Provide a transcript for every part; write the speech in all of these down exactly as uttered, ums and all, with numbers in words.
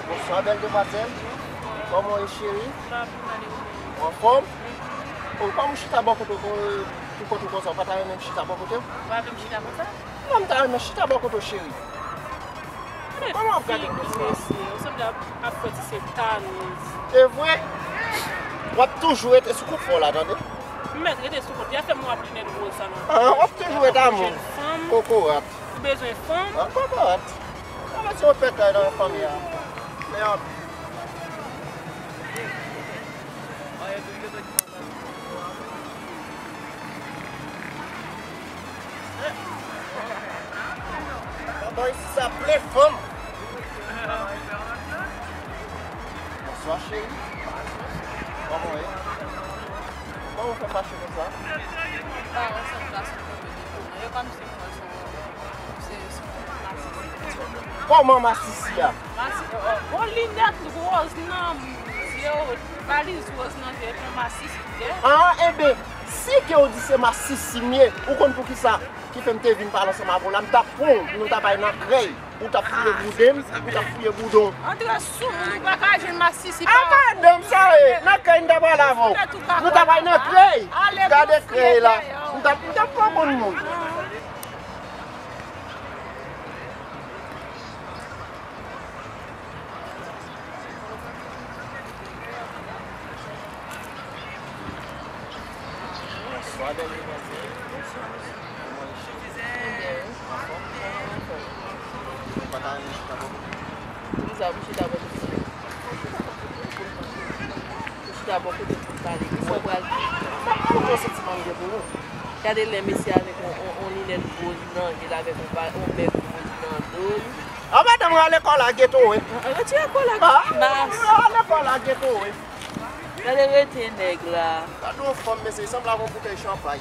Bonswa, bèl demwazèl. Kòman w ye, cheri? Ou anfòm? Ou kòman w chita bò kote w, pou kont ou konsa, ou pa ta renmen m chita bò kote w? Ou pa vle m chita konsa? Non, m ta renmen chita bò kote w, cheri. Kòman w ap gade m konsa? Mesye, ou sanble ap, ap fè ti sentaniz. E vre? W ap toujou rete sou kont fò w la, tande? M mèt rete sou kont. Y ap fè m wè ap linèt woz sa nan. Ah, w ap toujou rete amou. Kokorat. Ou bezwen fanm? An kokorat. Sa vle di yon pètay nan fanmi a. Men anpil. Bò isi sa plen fanm. Bonswa, cheri. Kòman w ye? Kòman w fè fache konsa? Paran sa m pase tonbe devan. Yo pa m si mwen se yon, se, se yon masisi. Kòman masisi a? Masisi, oh, oh, linèt woz nan zye w, valiz woz nan zye w, se yon masisi, ye? Ah, enben, si ke w di se masisi m ye, ou konn poukisa ki fè m te vin pale ansanm avè w la, m t ap pran w, nou t ap al nan krèy. Ou t ap fouye boude m, ou t ap fouye boudon. Antre sou moun, ou pa ka jwenn masisi pa. A madanm, sa ye, nan krèy n t ap al avè w. Nou t ap al nan krèy. Gade krèy la. M t ap, m t ap pran konn moun. Bonswa, bèl demwazèl. Bonswa, mesye. Kòman w ye? Anfòm? Anfòm. Ou pa ta renmen chita bò kote m? Poukisa pou chita bò kote m? Pou chita bò kote m pou m pale. Kisa w pral di? Sa pa yon bon santiman m gen pou ou. Gade lè mesye avèk on, on, on linèt woz nan je l, avèk on ba-, on bèg woz nan do l. A madanm, rale kò la, geto, wi. Retire kò la, mas. Rale kò la, geto, wi. Gade rete nèg la. Gade yon fanm, mesye, sanble ak yon boutèy chanpay.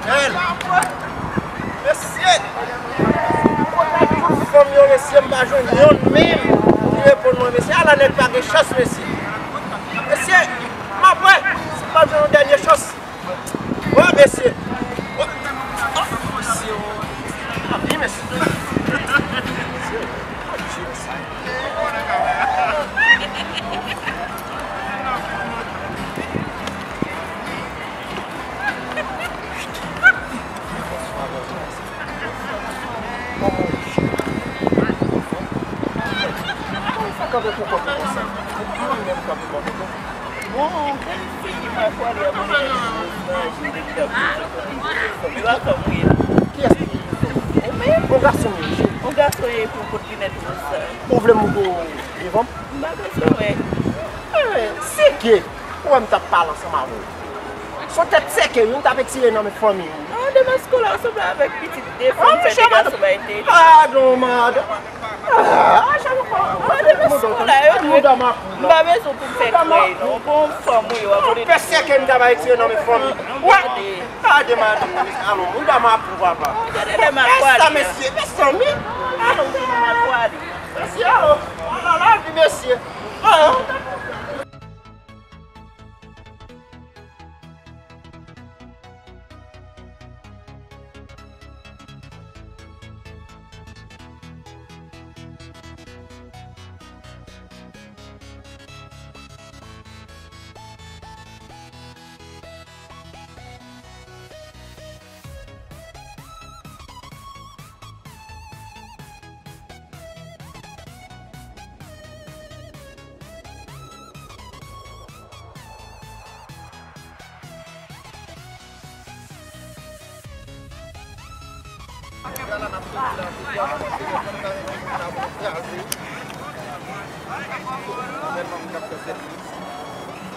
Bèl. Mesye. Kote tout fanm yo, mesye, m pa jwenn yonn menm ki reponn mwen, mesye. Ala nèg pa gen chans, mesye. Mesye, m ap wè si m pa jwenn yon dènye chans. Wè, mesye. Wè. Ah, mesye. Ah, wi, mesye. Mesye. Ah, mesye, mesye. Sa kanpe pou kòk ou konsa. Ou pa menm kanpe bò kote w. Bon, gade figi m ak pwale a, mwen mete woz nan je l epi l ap di m se fanmi. Fanmi pa fanm ou ye non. Kiyès ki di w fanmi? Ou menm? Yon gason m ye. Yon gason ye pou pot linèt woz sa. Ou vle m moutre w devan m? M pa bezwen wè. Eh, si ke ou wè m t ap pale ansanm avè w. Se yon tèt sèkèy wi m t ap etire nan men fanmi w. Ah, Demasko la, ou sanble avèk pitit de fanm fè de gason bay tete. Padon, madanm. Ah, Demasko la, yo dwe. M pa bezwen pou m fè krèy non. Bon, fanm ou ye, w ap vole. Pèsè ke m ta bay tire nan men fanmi. Wè. Gade madanm, alon, mouda m ap ou papa. Gade lè m ap pale. Pèsè, mesye, pèsè, mi. Alon, mouda m ap pale. Mesye, alon. Ala lavi, mesye. Ah.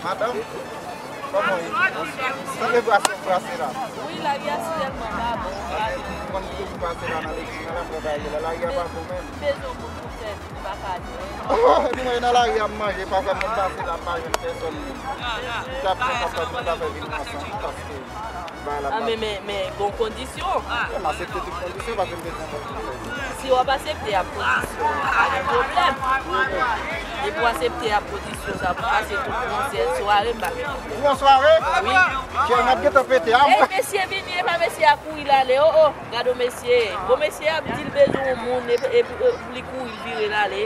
Madanm, kòman w ye? Selebrasyon brase la. Wi, lari a si tèlman pa bon. Ou konn toujou pase la nan legliz, nan lapriyè, lari a pa bon menm. M bezwen yon moun pou m sèvi, m pa ka jwenn. Mwen nan lari a, m manje, pafwa m pase la, m pa jwenn pèsòn menm. M t ap fè kapab, m t ap fè vin ansanm, paske Ah, men, men, men, gon kondisyon. Mwen aksepte tout kondisyon paske m bezwen moun pou fè. Si w ap aksepte ak kondisyon, pa gen pwoblèm. Pou aksepte a pozisyon sa, pou pase tout konsèy sware m pa gen. Pou yon sware? Wi. Kè m ap gentan pete a. Ey, mesye vini, e pa mesye a kouri l ale, o o. Gade yon mesye. Bon, mesye ap di l bezwen yon moun, e pou li kouri l vire l ale.